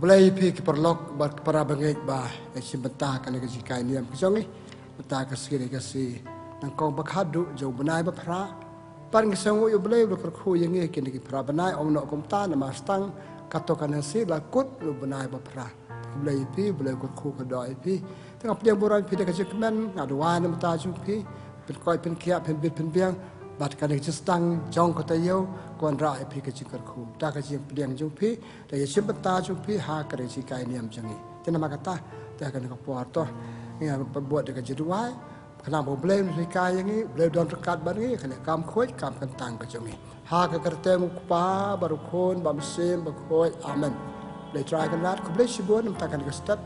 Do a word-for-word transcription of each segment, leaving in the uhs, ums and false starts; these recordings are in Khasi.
Blei ïa phi ki paralok bad ki para bangeit ba ïa shim bynta kane ka jinghikai niam ka jong ngi. Bynta ka sngi ka sngi nyngkong ba khatduh jong u bnai ba phra. Bad ngi sngew u Blei u la kyrkhu ïa ngi kine ki phra bnai, ong noh kumta namar tang kato ka Nancy la kut u bnai ba phra. Khublei ïa phi, Blei u kyrkhu kyrdoh ïa phi. Te nga pdiang burom ïa phi da ka jingkmen, nga duwai na ka bynta jong phi. Phin koit phin khiah, phin bit phin biang. Bad kane ka jingsdang jong ka taïew ka wanrah ïa phi ka jingkyrkhu. Da ka jingpdiang jong phi, da ka jingshim bynta jong phi ha kane ka jinghikai niam jong ngi. Te namar kata, te ha kane ka por to, ngi pynbud da ka jingduwai. Khnang ba u Blei un hikai ïa ngi, u Blei un don ryngkat bad ngi ha kane ka kam khuid kam kyntang ka jong ngi. Ha ka kyrteng u Kpa bad u Khun bad u Mynsiem Bakhuid. Amen. Blei Trai Kynrad, khublei shibun namar kane ka step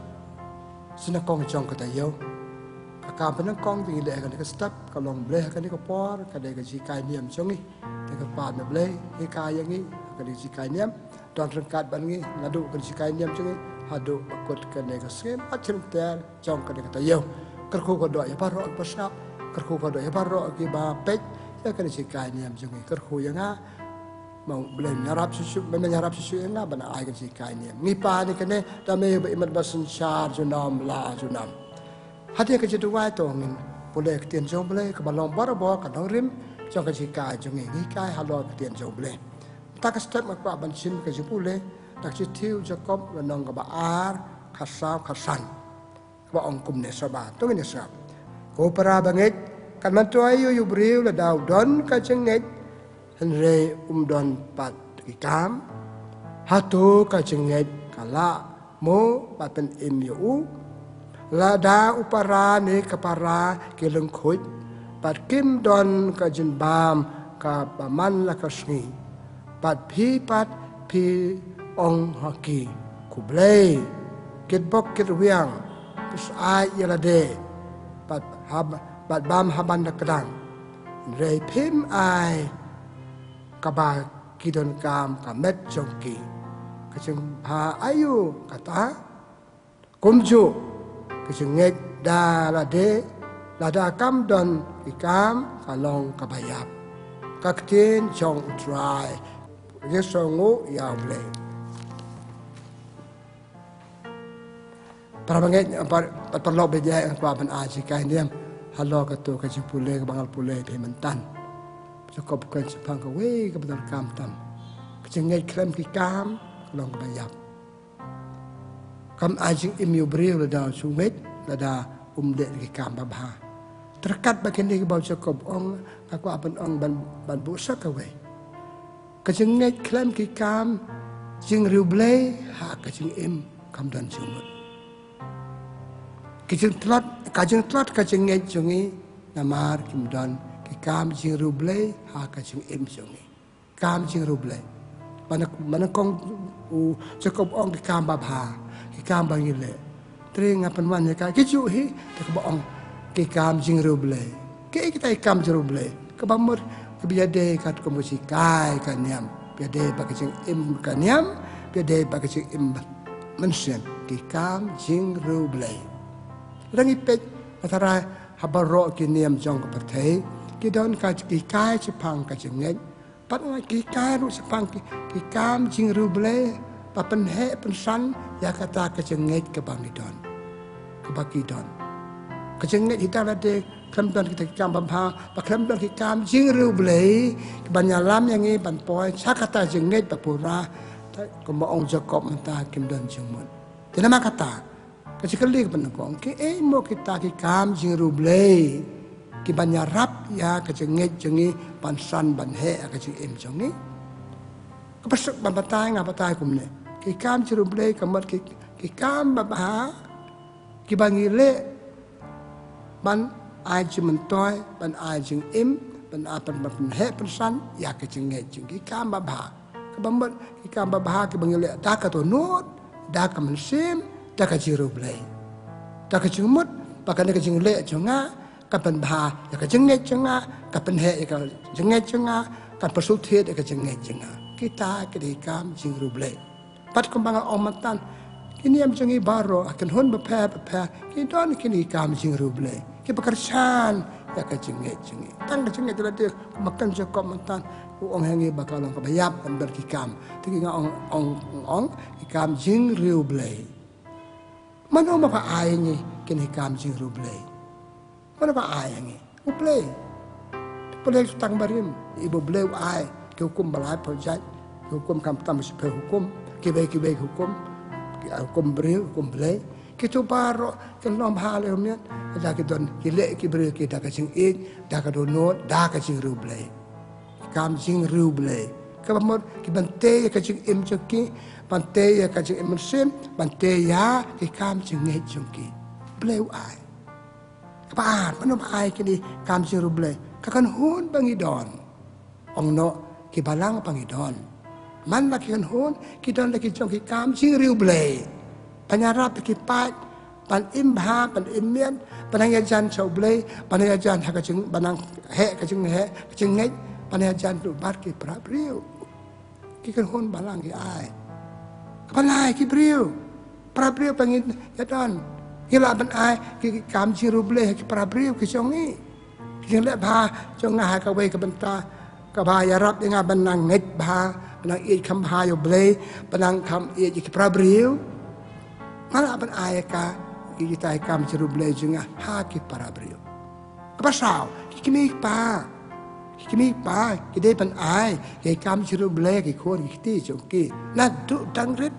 sha nyngkong jong ka taïew. Ka kam ba nyngkong ba ngi leh ha kane ka step, ka long Blei ha kane ka por, ka dei ka jinghikai niam jong ngi. Te kyrpad na Blei hikai ïa ngi ha kane ka jinghikai niam. Don ryngkat bad ngi naduh ka jinghikai niam jong ngi haduh ba kut kane ka sngi, bad shyrkhei jong kane ka taïew. Kyrkhu kyrdoh ïa baroh kiba sngap, kyrkhu kyrdoh ïa baroh kiba peit ïa kane ka jinghikai niam jong ngi. Kyrkhu ïa nga, ma u Blei un ïarap shisha, men ïarap shisha ïa nga ban ai ka jinghikai niam. Ngi pan ïa kane da me uba im bad synshar junom la junom. Hadien ka jingduwai to ngin pule ka ktien jong u Blei kaba long barabor ka nongrim jong ka jinghikai jong ngi. Ngi hikai halor ka ktien jong u Blei. Mynta ka step nga kwah ban shim ka jingpule na ka shithi u Jakob lynnong kaba ar, khatsaw khatsan. Kaba ong kumne, sngap, to ngin ïa sngap. Ko para bangeit, kan myntoi aïu ïa u briew lada u don ka jingngeit, hynrei um don pat ki kam? Hato ka jingngeit ka lah mo ban pynim ïa u? Lada u para ne ka para ki lyngkhuid bad kim don ka jingbam kaba man la ka sngi, bad phi pat phi ong ha ki, khublei, kit bok kit rwiang, pyrshah ïa lade bad hab-, bad bam ha ban da kdang, hynrei phim ai kaba ki donkam ka met jong ki. Ka jingbha aïu kata? Kumjuh ka jingngeit da lade, lada kam don ki kam, ka long kaba ïap. Ka ktien jong u Trai. Ïa sngew ïa u Blei. Para bangeit, para, para lok bejai, nga kwah ban ai jinghikai niam halor kato ka jingpule kaba nga la pule ïa phi mynta. Jakob ka shaphang kawei kaba donkam tam. Ka jingngeit khlem ki kam ka long kaba ïap. Kam ai jingim ïa u briew lada u shu ngeit, lada um leh ki kam babha. Te ryngkat bad kine kiba u Jakob ong, nga kwah ban ong ban, ban buh sa kawei. Ka jingngeit khlem ki kam jingriewblei ha ka jingim kam don jingmut. Ka jingtlot, ka jingtlot ka jingngeit jong ngi namar kim don ki kam jingriewblei ha ka jingim jong ngi. Kam jingriewblei. Ba nyngkong u Jakob ong ki kam babha, ki kam ba ngi leh. Te nga pynwan ïa ka, ki juh hi, te kaba ong ki kam jingriewblei. Kiei kita ki kam jingriewblei? Kaba mut, kaba ïadei katkum ka jinghikai ka niam, ïadei bad ka jingim ka niam, ïadei bad ka jingim mynsiem, ki kam jingriewblei. Lada ngi peit, ha tharai ha baroh ki niam jong ka pyrthei ki don ka jinghikai shaphang ka jingngeit. Bad nga ki hikai ruh shaphang ki, ki kam jingriewblei, ba pynheh pynsan ïa kata ka jingngeit kaba ngi don, kaba ki don. Ka jingngeit hi da lade khlem don kita ki kam babha, ba khlem don ki kam jingriewblei kiban ïalam ïa ngi ban poi sha kata jingngeit ba pura, kumba ong Jakob mynta kim don jingmut. Te namar kata, ka jingkylli kaba nyngkong, kiei mo kita ki kam jingriewblei kiban ïarap ïa ka jingngeit jong ngi ban san ban heh ïa ka jingim jong ngi? Kaba suk ban batai, nga batai kumne. Ki kam jingriewblei ka mut ki, ki kam babha kiba ngi leh ban ai jingmyntoi, ban ai jingim, ban ai pyn-, ban pynheh pynsan ïa ka jingngeit jong ngi. Ki kam babha. Kaba mut ki kam babha kiba ngi leh da ka dohnud, da ka mynsiem, da ka jingriewblei, da ka jingmut ba kane ka jingleh jong nga kan pynbha ïa ka jingngeit jong nga, kan pynheh ïa ka jingngeit jong nga, kan pynsuhthied ïa ka jingngeit jong nga. Kita ki dei ki kam jingriewblei. Bad kumba nga ong mynta, ki niam jong ngi baroh ha ki kynhun bapher bapher ki don kine ki kam jingriewblei kiba kyrshan, ïa ka jingngeit jong ngi. Tang ka jingngeit lade, ma kan Jakob mynta u ong ha ngi ba ka long kaba ïap namar ki kam. Te ki nga ong, ong, ong, ki kam jingriewblei. Mano ba ai ngi kine ki kam jingriewblei? Mano ba ai ngi? U Blei. Te pule tang barim, i ba u Blei u ai ki hukum ba lai phew jait, ki hukum khamtam shiphew hukum, kiwei kiwei hukum, ki hukum briew, hukum Blei. Kitu baroh kin long bha lehmiet, da ki don, ki leh ki briew ki da ka jingïeit, da ka dohnud, da ka jingriewblei. Kam jingriewblei. Kaba mut ki ban tei ïa ka jingim jong ki, ban tei ïa ka jingim mynsiem, ban tei ïa ki kam jingngeit jong ki. Blei u ai. Kaba ar, mano ba ai kine ki kam jingriewblei? Ka kynhun ba ngi don. Ong noh ki balang ba ngi don. Man la ki kynhun, ki don la ki jong ki kam jingriewblei. Ban ïarap ïa ki paid, ban im bha, ban im miet, ban nang ïajan sha u Blei, ban nang ïajan ha ka jing, ban nang heh ka jingheh, ka jingngeit, ban nang ïajan ruh bad ki para briew. Ki kynhun balang ki ai. Kaba lai ki briew. Para briew ba ngi ïa don. Ngi lah ban ai ki, ki kam jingriewblei ha ki para briew ki jong ngi. Ki jingleh bha jong nga ha kawei ka bynta. Kaba ïarap ïa nga ban nang ngeit bha, ban nang ïeit kham bha ïa u Blei, ban nang kham ïeit ïa ki para briew. Nga lah ban ai ïa ka, ïa kita ki kam jingriewblei jong nga ha ki para briew. Kaba saw, ki kmie ki kpa. Ki kmie ki kpa, ki dei ban ai, ki kam jingriewblei, ki khun, ki kti jong ki. Naduh dang rit,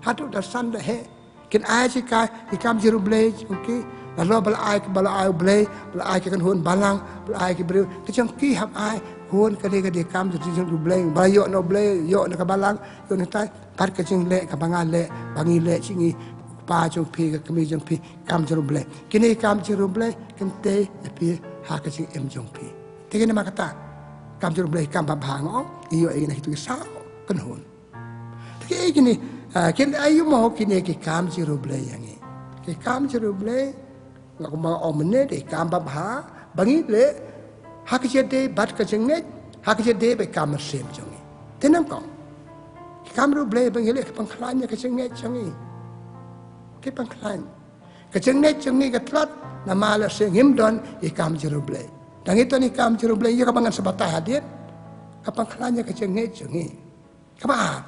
haduh da san da heh. Kin ai shi ka, ki kam jingriewblei jong ki. Nalor ba la ai, ba la ai u Blei, ba la ai ki kynhun balang, ba la ai ki briew. Ki jong ki hap ai, khun ka dei ka dei kam jingriewblei. Ba ïoh na u Blei, ïoh na ka balang, ïoh na tai. Bad ka jingleh kaba nga leh, ba ngi leh jong ngi, kpa jong phi, ka kmie jong phi, kam jingriewblei. Kine kam jingriewblei, kin tei ïa phi, ha ka jingim jong phi. Te kine namar kata, kam jingriewblei, kam babha nga ong, ïoh ïa kine kitu ki saw kynhun. Te ki kine, ah, kin aïu mo kine ki kam jingriewblei ïa ngi. Ki kam jingriewblei, nga kumba ong mynne dei kam babha, ba ngi leh, ha ka jingïadei bad ka jingngeit, ha ka jingïadei bad ka mynsiem jong ngi. Te nyngkong, ki kam riewblei ba ngi leh ki pynkhlaiñ ïa ka jingngeit jong ngi. Ki pynkhlaiñ. Ka jingngeit jong ngi ka tlot, namar lehse ngim don, ki kam jingriewblei. Da ngi don ki kam jingriewblei, ïa kaba ngan sa batai hadien. Ka pynkhlaiñ ïa ka jingngeit jong ngi. Kaba ar.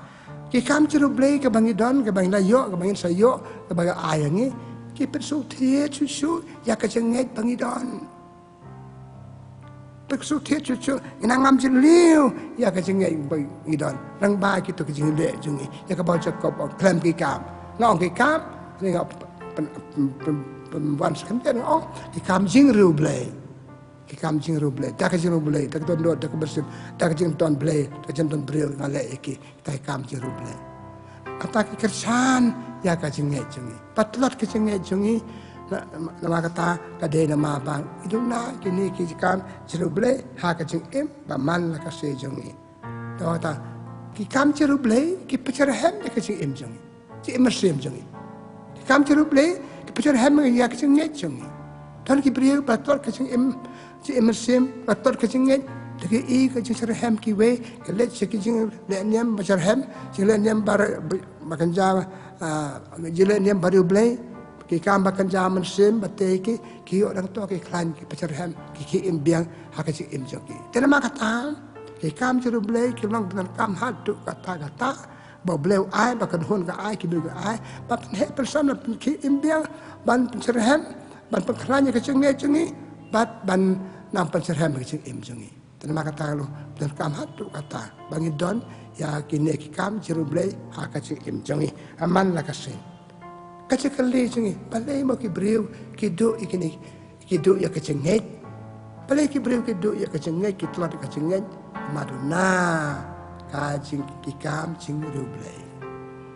Ki kam jingriewblei kaba ngi don, kaba ngi la ïoh, kaba ngin sa ïoh, kaba ka ai ïa ngi. Ki pynsngewthuh shuh shuh, ïa ka jingngeit ba ngi don. Pynsngewthuh shuh shuh, ngin nang ngam jylliew, ïa ka jingngeit ba ngi don. Rangbah kito ki jingleh jong ngi, ïa kaba u Jakob u ong khlem ki kam. Nga ong ki kam, nga ong pyn, pyn, pyn, pynwan sa khyndiat nga ong, ki kam jingriewblei. Ki kam jingriewblei, da ka jingriewblei, da ka dohnud, da ka mynsiem, da ka jingdon Blei, da ka jingdon briew, nga leh ïa ki, kita ki kam jingriewblei. Kata ki kyrshan, ïa ka jingngeit jong ngi. Ba tlot ka jingngeit jong ngi, na, na, namar kata, ka dei namar ba, ngi duna, kine ki kam jingriewblei, ha ka jingim, ba man la ka sngi jong ngi. Te kata, ki kam jingriewblei, ki pynshyrhem ïa ka jingim jong ngi. Jingim mynsiem jong ngi. Ki kam jingriewblei, ki pynshyrhem ïa ka jingngeit jong ngi. Don ki briew ba tlot ka jingim, jingim mynsiem, ba tlot ka jingngeit, da ki i ka jingshyrhem kiwei, ki leit sha ki jingleh niam ba shyrhem, jingleh niam ba, ba, ba kynja, ah, jingleh niam ba riewblei, ki kam ba kynja mynsiem, ba tei ki, ki ïoh dang to ki khlaiñ, ki pynshyrhem, ki, ki im biang, ha ka jingim jong ki. Te namar kata, ki kam jingriewblei, ki long bynta kam haduh katta katta, ba u Blei u ai, ba ka kynhun ka ai, ki briew ka ai, ba pynheh pynsam na pynkhih im biang, ban pynshyrhem, ban pynkhlaiñ ïa ka jingngeit jong ngi, bad ban nang pynshyrhem ïa ka jingim jong ngi. Te namar kata ka long, bynta kam haduh katta, ba ngi don, ïa kine ki kam jingriewblei, ha ka jingim jong ngi, ha man la ka sngi. Ka jingkylli jong ngi, balei mo ki briew, ki duh ïa kine, ki duh ïa ka jingngeit. Balei ki briew ki duh ïa ka jingngeit, ki tlot ïa ka jingngeit. Namar duna ka jing, ki kam jingriewblei.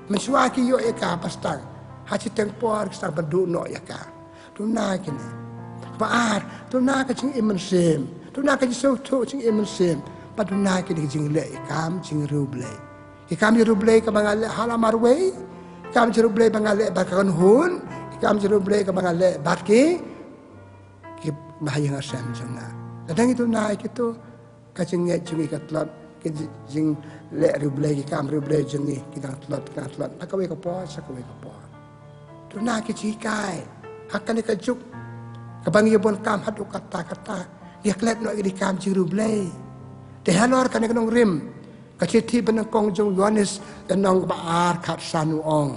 Mynshuwa ki ïoh ïa ka ba sdang. Ha shiteng por ki sdang ban duh noh ïa ka. Duna kine. Ba ar, duna ka jingim mynsiem. Duna ka jingsngewthuh jingim mynsiem. Ba duna kine ki jingleh ïa ka kam jingriewblei. Ki kam jingriewblei kaba nga leh ha la marwei. Ki kam jingriewblei ba nga leh bad ka kynhun. Ki kam jingriewblei kaba nga leh bad ki, ki bahaïing hasem jong nga. Lada ngi duna ïa kito, ka jingngeit jong ngi ka tlot, ka ji, jingleh riewblei, ki kam riewblei jong ngi, ki dang tlot, ki dang tlot. Na kawei ka por, sha kawei ka por. Duna ki jinghikai. Ha kane ka juk. Kaba ngi ïa bun kam haduh katta katta, ïa klet noh ïa ki kam jingriewblei. Te halor kane ka nongrim, ka shithi banyngkong jong u Ïoannis, lynnong ba ar, khat san u ong,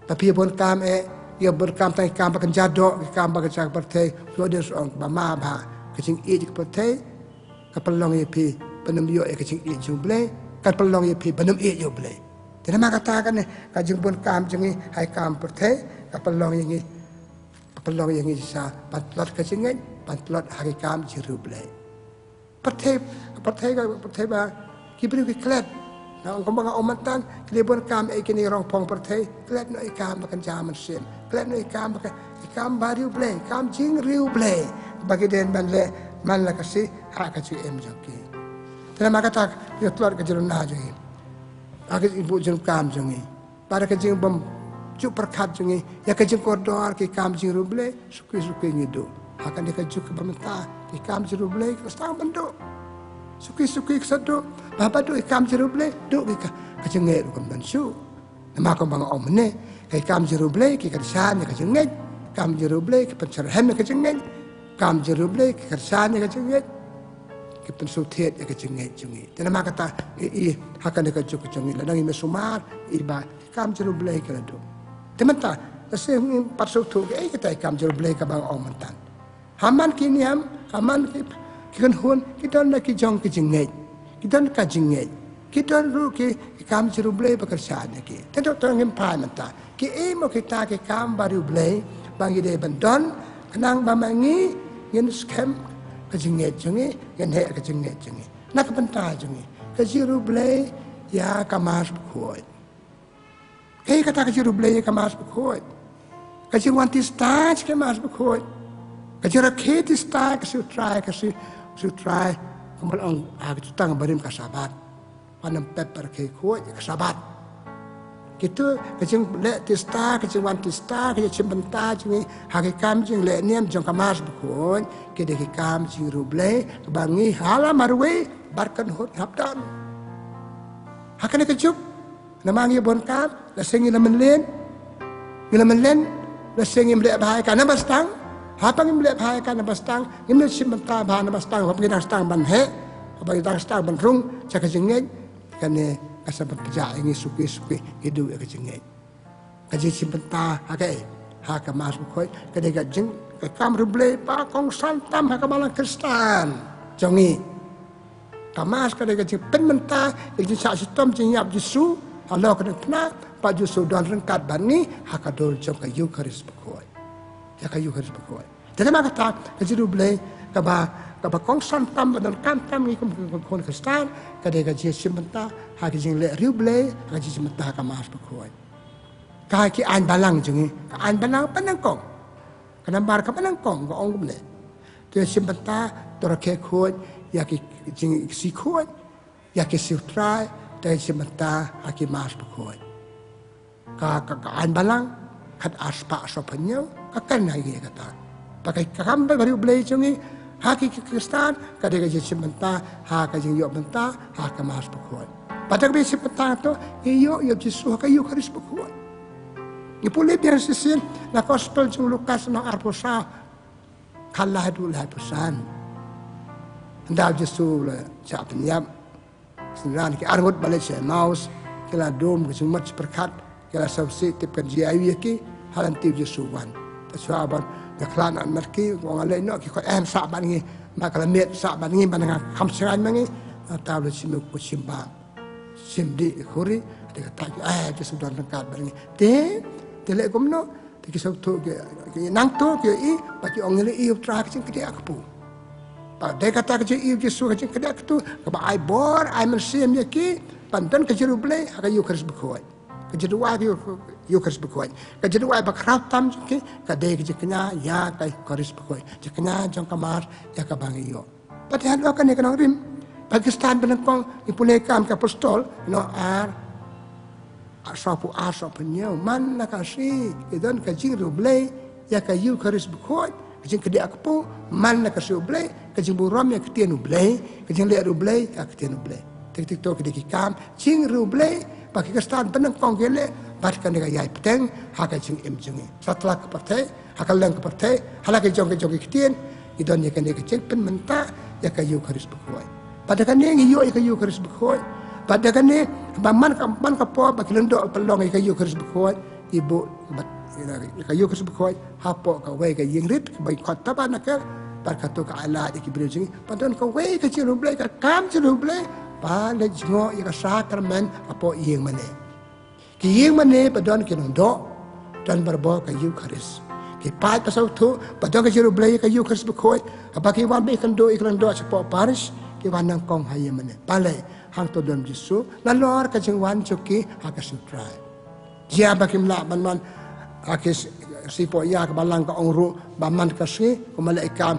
ba phi ïa bun kam eh, ïa bun kam tang ki kam ba kynja doh, ki kam ba kynja pyrthei. U Ïoannis u ong, ba ma bha, ka jingïeit ka pyrthei ka pynlong ïa phi ban ym ïoh ïa ka jingïeit jong U Blei, ka pynlong ïa phi ban ym ïeit ïa U Blei. Te namar kata kane, ka jingbun kam jong ngi ha ki kam pyrthei ka pynlong ïa ngi, ka pynlong ïa ngi shisha ban tlot ka jingngeit, ban tlot ha ki kam jingriewblei. Pyrthei, pyrthei ka, pyrthei ba ki briew ki klet. Na ong kumba nga ong mynta, ki la bun kam eh kine rong phong pyrthei, klet noh ïa ki kam ba kynja mynsiem, klet noh ïa ki kam ba ka, ïa ki kam ba riewblei, ïa ki kam jingriewblei ba ki dei ban leh man la ka sngi ha ka jingim jong ki. Te namar kata, ïa tlot ka jingduna jong ngi ha ka jingbuh jingkam jong ngi, bad ka jingbym ju pyrkhat jong ngi ïa ka jingkordor ki kam jingriewblei. Suki suki ngi duh ha kane ka juk kaba mynta, ki kam jingriewblei ki sdang ban duh. Suki suki ki sa duh, ba haba duh ki kam jingriewblei, duh ki ka, ka jingngeit ruh kam don shuh. Namar kumba nga ong mynne, ki kam jingriewblei ki kyrshan ïa ka jingngeit, kam jingriewblei ki pynsyrhem ïa ka jingngeit, kam jingriewblei ki kyrshan ïa ka jingngeit, ki pynsngewthuh ïa ka jingngeit jong ngi. Te namar kata, i, i, ha kane ka juk jong ngi, lada ngi mih sumar, i ba ki kam jingriewblei ki la duh. Te mynta, lada ngim pat sngewthuh, ki ei kita ki kam jingriewblei kaba nga ong mynta? Ha man ki niam, ha man ki, ki kynhun, ki don la ki jong ki jingngeit, ki don ka jingngeit, ki don ruh ki, ki kam jingriewblei ba kyrshan ïa ki. Te to, to ngim phai mynta, ki ei mo kita ki kam ba riewblei ba ngi dei ban don, khnang ba ma ngi ngin skhem ka jingngeit jong ngi, ngin heh ka jingngeit jong ngi. Na ka bynta jong ngi, ka jingriewblei ïa ka Mass Bakhuid. Kaei kata ka jingriewblei ïa ka Mass Bakhuid? Ka jingwan tista sha ka Mass Bakhuid, ka jingrakhe tista ka sngi U Trai, ka sngi, sngi U Trai, kumba la ong ha ka Jutang Barim, ka Sabbath. Wat nym pep rakhe khuid ïa ka Sabbath. Kito, ka jingleh tista, ka jingwan tista, ka jingshim bynta jong ngi ha ki kam jingleh niam jong ka Mass Bakhuid, ki dei ki kam jingriewblei kaba ngi hala marwei bad kynhun hap don. Ha kane ka juk, namar ngi bun kam, lada ngi la mynlen, ngi la mynlen, lada ngim leh bha ïa ka, naba sdang, haba ngim leh bha ïa ka, naba sdang, ngim shim bynta bha, naba sdang, haba ngi dang sdang ban heh, haba ngi dang sdang ban rung sha ka jingngeit, kane ka sa pynpjah ïa ngi suki suki, ngi duh ïa ka jingngeit. Ka jingshim bynta ha kaei? Ha ka Mass Bakhuid. Ka dei ka jing, ka kam riewblei ba kongsan tam ha ka balang Khristan jong ngi. Ka Mass ka dei ka jingpynmynta ïa ka jingshah shitom jingïap Jisu halor ka diengphna, ba Jisu don ryngkat bad ngi ha ka dur jong ka Eukharist Bakhuid. Ïa ka Eukharist Bakhuid. Te namar kata, ka jingriewblei kaba, kaba kongsan tam, ba donkam tam ngi kum, kum, kum khun Khristan, ka dei ka jingshim bynta ha ka jingleh riewblei, ha ka jingshim bynta ha ka Mass Bakhuid. Ka ki aiñ balang jong ngi, ka aiñ balang banyngkong. Ka nambar kaba nyngkong ka ong kumne: To ïashim bynta, to rakhe khuid ïa ki jingïakhih khuid, ïa ki sngi U Trai, to ïashim bynta ha ki Mass Bakhuid. Ka, ka, ka aiñ balang khat ar spah sawphew hynñiew ka kren ha kata. Bad ka kam ba riewblei jong ngi ha ki, ki Khristan ka dei ka jingshim bynta ha ka jingïoh bynta ha ka Mass Bakhuid. Bad da kaba shim bynta to ngi ïoh ïa U Jisu ha ka Eukharist Bakhuid. Ngi pule biang shisien na Gospel jong u Lukas lynnong arphew saw, khatlai haduh laiphew san. Ynda U Jisu u la shah pynïap, ki synran ki arngut ba leit sha Emmaus ki la dum ka jingmut jingpyrkhat, ki la sngewsih tip kan jia aïu ïa ki. Ha lynti U Jisu u wan. Te shuwa ban ïakhlad noh ïa ki, u ong: Leit noh. Ki kynnoh: Em, sah bad ngi, ma ka la miet, sah bad ngi, ba nga kham shngaiñ ma ngi. Te u la shim, u shim bam, shim dih ïa ka khuri. Te kata ki, eh, U Jisu don ryngkat bad ngi. Te, te leh kumno? Te ki sngewthuh, ki, ki nangta ki ïohi ba ki ong: Ngi la ïohi U Trai ha ka jingkdiah kpu. Bad dei kata ka jingïohi U Jisu ha ka jingkdiah kpu kaba ai bor, ai mynsiem ïa ki ban don ka jingriewblei ha ka Eukharist Bakhuid. Ka jingduwai ka Eukharist Bakhuid, ka jingduwai bakhraw tam jong ki ka dei ka jingkñia ïa ka Eukharist Bakhuid, jingkñia jong ka Mass ïa kaba ngi ïoh. Bad te halor kane ka nongrim, bad ki Khristan banyngkong, ngi pule Kam ki Apostol lynnong ar, sawphew ar, sawphew hynñiew: Man la ka sngi ki don ka jingriewblei ïa ka Eukharist Bakhuid, ka jingkdiah kpu, man la ka sngi U Blei, ka jingburom ïa ka ktien U Blei, ka jingleh riewblei ïa ka ktien U Blei. Te kito ki dei ki kam jingriewblei ba ki Khristan banyngkong ki leh, bad kane ka ïai bteng ha ka jingim jong ngi. Satlak ka pyrthei, Ha ka lyngkha ka pyrthei, ha la ki jong ki jong ki ktien, ngi don ïa kane ka jingpynmynta ïa ka Ïukharist Bakhuid. Bad da kane ngi ïoh ïa ka Ïukharist Bakhuid. Bad da kane, ba man ka, man ka por ba ki lyngdoh pynlong ïa ka Ïukharist Bakhuid, ngi buh, bad, ïa ka Ïukharist Bakhuid hapoh kawei ka ïingrit, kaba ngi khot tabernakl, bad kato ka ailad ïa ki briew jong ngi. Bad don kawei ka jingriewblei, ka kam jingriewblei, ba leit jngoh ïa ka sakramen hapoh ïing mane. Ki ïing mane ba don ki lyngdoh, don barabor ka Ïukharist. Ki paid ba sngewthuh ba don ka jingriewblei ïa ka Ïukharist Bakhuid, haba ki wan ba ïakynduh ïa ki lyngdoh shapoh parish, ki wan nyngkong ha ïing mane. Balei? Hangto don Jisu, nalor ka jingwan jong ki ha ka Sngi U Trai. Jia ba kim lah ban wan ha ki s-, sngi poh ïa ka balang, ka ong ruh ba man ka sngi, kumba leh i kam,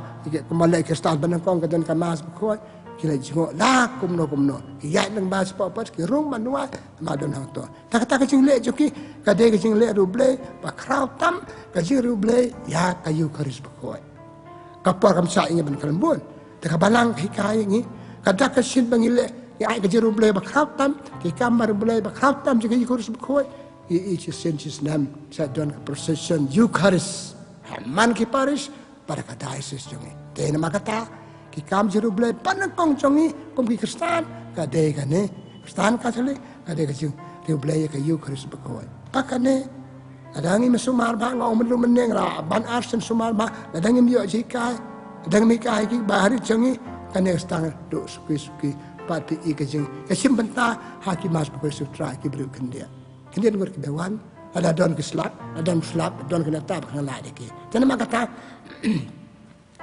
kumba leh i Khristan ba nyngkong ka don ka Mass Bakhuid, ki leit jngoh la kumno kumno. Ki ïaid lyngba shapoh pat, ki rung ban wai, ma don hangto. Te kata ka jingleh jong ki, ka dei ka jingleh riewblei ba khraw tam, ka jingriewblei ïa ka Ïukharist Bakhuid. Ka por kam shah ïa ngi ban kren bun. Te ka balang ka hikai ïa ngi, ka dak ka shin ba ngi leh, ngi ai ka jingriewblei ba khraw tam, ki kam ba riewblei ba khraw tam jong ka Ïukharist Bakhuid. Ïa i shisien shisnem, sa don ka procession Ïukharist ha man ki parish, bad ka diocese jong ngi. Te namar kata, ki kam jingriewblei ba nyngkong jong ngi kum ki Khristan, ka dei kane, Khristan Katholik, ka dei ka jingriewblei ïa ka Ïukharist Bakhuid. Bad kane, lada ngim sumar bha, nga ong mynta mynne, lada ban ar sien sumar bha, lada ngim ïoh jinghikai, lada ngim hikai ki barit jong ngi, kane ka sdang duh suki suki, bad phi i ka jing, ka shim bynta ha ki Mass Bakhuid Sngi U Trai, ki briew khyndiat. Khyndiat ngut kiba wan, lada don ki slap, lada don slap, don ki nata ba ka nang lait ïa ki. Te namar kata,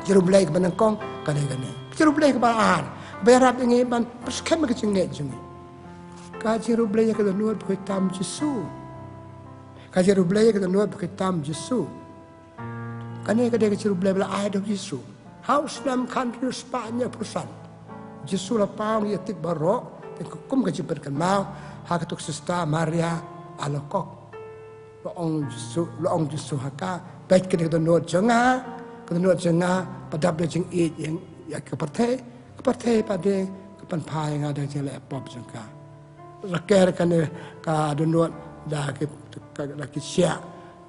jingriewblei kaba nyngkong ka dei kane. Jingriewblei kaba ar, ba ïarap ïa ngi ban pyrshah ka jingngeit jong ngi, ka jingriewblei ïa ka dohnud bakhuid tam Jisu. Ka jingriewblei ïa ka dohnud bakhuid tam Jisu. Kane ka dei ka jingriewblei ba la ai da u Jisu. Ha u snem khathynriew spah hynñiewphew san, Jisu la paw ïa ki tik baroh, te kum ka jingpynkynmaw ha kato ka Sista Maria Alacoque. La ong Jisu, la ong Jisu ha ka, peit kane ka dohnud jong nga, ka dohnud jong nga, ba dap da jingïeit ïa, ïa ka pyrthei, ka pyrthei pat de ka pynphai ïa nga da ka jingleh pop jong ka. Raker kane ka dohnud da ki, ka, da ki shiah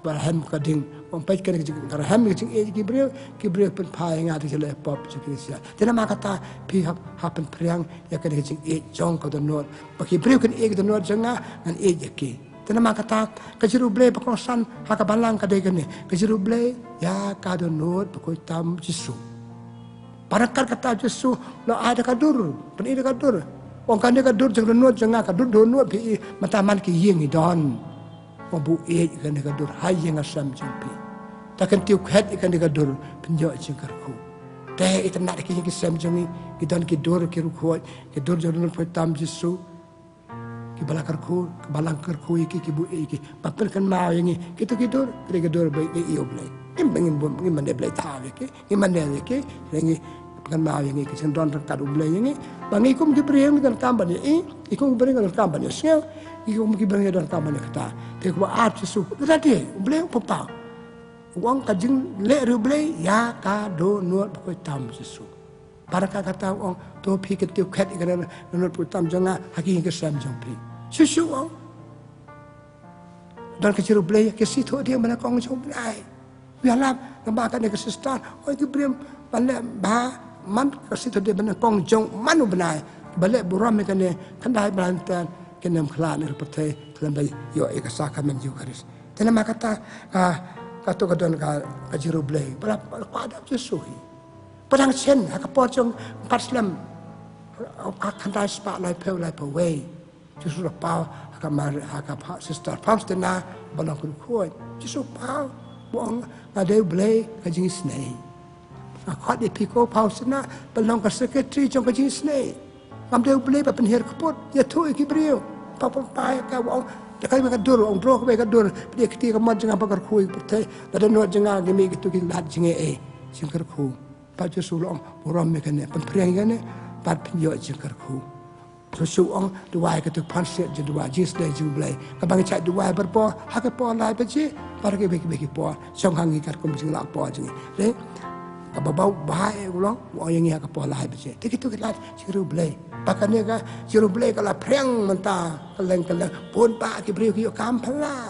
ba la hem ka ding. Ong peit kane ka jing, ka la hem ka jingïeit ki briew, ki briew pynphai ïa nga da ka jingleh pop jong ki shiah. Te namar kata phi hap, hap pynphriang ïa kane ka jingïeit jong ka dohnud. Ba ki briew kin ïeit ka dohnud jong nga, ngan ïeit ïa ki. Te namar kata, ka jingriewblei ba kongsan ha ka balang ka dei kane, ka jingriewblei ïa ka dohnud bakhuid tam Jisu. Ba ryngkat kata Jisu la ai da ka dur, pyni da ka dur. Ong kane ka dur jong dohnud jong nga, ka dur dohnud phi i, mynta man ki ïing i don. Ong buh ïeit kane ka dur ha ïing ha sem jong phi. Ta kyntiew khet ïa kane ka dur, phin ïoh jingkyrkhu. Te itynnad ki ïing ki sem jong ngi, ki don ki dur ki riewkhuid, ki dur jong dohnud bakhuid tam Jisu. Kiba la kyrkhu, kiba la kyrkhu ïa ki, ki buh ïa ki. Ba pynkynmaw ïa ngi, kito ki dur, kito ki dur ba ïa U Blei. Ngim, ngim, ngim mane blei thaw ïa ki, ngim mane ïa ki, ïa ngi pynkynmaw ïa ngi, ki jingdon ryngkat U Blei ïa ngi. Ba ngi kum ki briew ngi donkam ban ïa i, i kum ki briew ngi donkam ban ïa sngew, i kum ki briew ngi donkam ban ïa kata. Te kaba ar Jisu, kata te, U Blei u paw. U ong ka jingleh riewblei ïa ka dohnud bakhuid tam Jisu. Bad ka kata u ong, to phi kyntiew khet ïa ka dohnud bakhuid tam jong nga ha ki ïing ki sem jong phi. Shuh shuh u ong. Don ka jingriewblei ïa ka sithoh dieng ba nyngkong jong u bnai. Ïalap namar kane ka sista, oi ki briew, ban leh ba man ka sithoh dieng ba nyngkong jong man u bnai. Ba leh burom ïa kane, khyndai bnai te kin ym khlad na ka pyrthei khlem da ïoh ïa ka sakramen Ïukharist. Te namar kata, ah, kato ka don ka, ka jingriewblei. Ba la, ba la kwah da u Jisu hi. Ba dang shen, ha ka por jong u Bethlehem. Ha ka khyndai spah laiphew, laiphew wei. Jisu la paw, ha ka Mar-, ha ka Fa-, Sister Faustina, ba long ka riewkhuid. Jisu paw, u ong, nga dei U Blei ka jingisynei. Nga khot ïa phi ko Faustina, ba long ka secretary jong ka jingisynei. Ngam dei U Blei ba pynhiar kput, ïathuh ïa ki briew. Ba pynpaw ïa ka, u ong, da kawei ka dur, u ong, drok kawei ka dur, pynïaid kti ka mon jong nga ba kyrkhu ïa ka pyrthei, lada dohnud jong nga ngim mih kito ki lad jingeh ei, jingkyrkhu. Bad Jisu la ong, burom ïa kane, pynphriang ïa kane, bad phin ïoh jingkyrkhu. Jisu u ong, duwai kato ka phansied jong duwai, jingsnei jong U Blei. Kaba ngi shait duwai barabor, ha ka por lai baje, bad kiwei kiwei ki por, shong ha ngi katkum jinglah por jong ngi. Te, kaba bha bha eh u long, u ong ïa ngi ha ka por lai baje. Te kito ki lad jingriewblei. Ba kane ka jingriewblei ka la phriang mynta, kylleng kylleng. Bun bah ki briew ki ïoh kam phylla.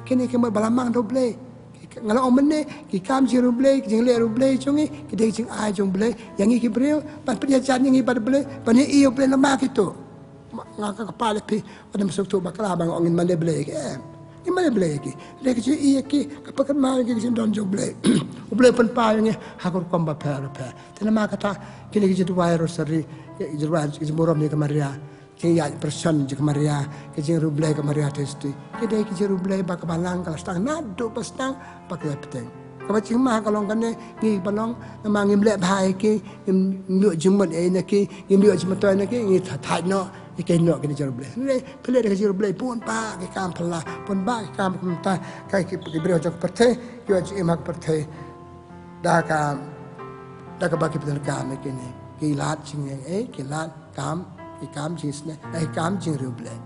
Kine ki mut ba la mang da U Blei. Nga la ong mynne, ki kam jong U Blei, ki jingleh U Blei jong ngi, ki dei jingai jong U Blei. Ïa ngi ki briew, ban pynïajan ïa ngi bad U Blei, ban ïohi U Blei namar kito. Ma-, nga ka kpa leh phi, ban ym suk tu bakla ba nga ong ngin mane Blei ki em. Ngin mane Blei ki. Dei ki jingïohi ki, ka pakhat ma ki jingdon jong U Blei. U Blei pynpaw ïa ngi, ha ka rukom bapher bapher. Te namar kata, kine ki jingduwai rosary, ki jingduwai, ki jingburom ïa ka Maria. Ki ïa pyrshang jong ka Maria, ki jingriewblei ka Maria Theisotti. Ki dei ki jingriewblei ba ka balang ka la sdang naduh ba sdang ba ka la bteng. Kaba jingma ka long kane, ngi ba long, namar ngim leh bha ïa ki, ngim ïoh jingmut ïa ki, ngim ïoh jingmyntoi na ki, ngi tha-, thait noh ïa ki noh kine jingriewblei. Hynrei phi leh da ka jingriewblei bun bah ki kam phylla, bun bah ki kam kumta, ka ki, ki briew jong ka pyrthei, ki ïoh jingim ha ka pyrthei. Da ka, da kaba ki pyndonkam ïa kine. Ki lad jingïeng, eh, ki lad kam, ki kam jingisynei, eh, kam jingriewblei.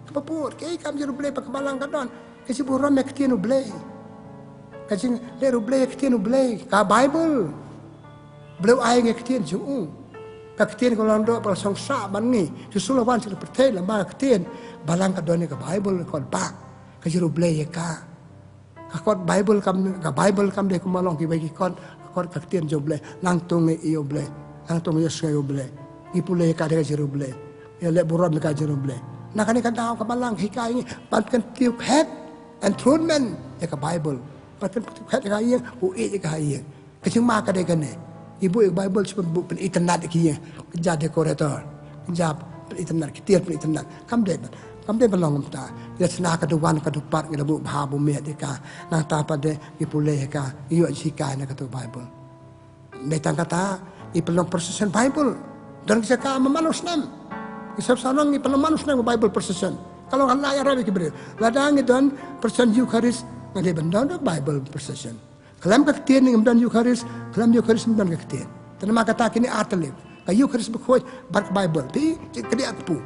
Kaba bun, ki kam jingriewblei ba ka balang ka don. Ka jingburom ïa ka ktien U Blei. Ka jingleh riewblei ïa ka ktien U Blei. Ka Baibl. U Blei u ai ïa ka ktien jong u. Ka ktien ka long doh ba la song sah bad ngi. Jisu la wan sha ka pyrthei lyngba ka ktien. Balang ka don ïa ka Baibl, ka kot ba. Ka jingriewblei ïa ka. Ka kot Baibl kam, ka Baibl kam dei kumba long kiwei ki kot, ka kot ka ktien jong U Blei, nangta ngi ïohi U Blei, nangta ngi ïohsngew ïa U Blei. Ngi pule ïa ka dei ka jingriewblei. Ïaleh burom ïa ka jingriewblei. Na kane ka daw ka balang ka hikai ngi, ban pynkyntiew ka het, enthronement ïa ka Baibl. Ban pynkyntiew ka het ïa ka ïing, u ïeit ïa ka ha ïing. Ka jingma ka dei kane. Ngi buh ïa ka Baibl shu pynbuh pyn-itynnad ïa ka ïing. Kynja decorator. Kynja pyn-itynnad, ki tiar pyn-itynnad. Kam dei ban, kam dei ban long kumta. Ngi la shna ka duwan ka dupat, ngi la buh bha buh miat ïa ka. Nangta pat de ngi pule ïa ka, ngi ïoh jinghikai na katu ka Baibl. Dei tang kata, ngi pynlong procession Baibl. Don ki jaka man la u snem. Ngi sngewsarong ngi pynlong man la u snem ka Baibl procession. Ka long ka la ïarap ïa ki briew. Lada ngi don procession Eucharist, nga dei ban don Baibl procession. Khlem ka ktien ngim don Eucharist, khlem Eucharist ngim don ka ktien. Te namar kata kine ar tylli. Ka Eucharist bakhuid bad ka Baibl. Phi, jingkdiah kpu.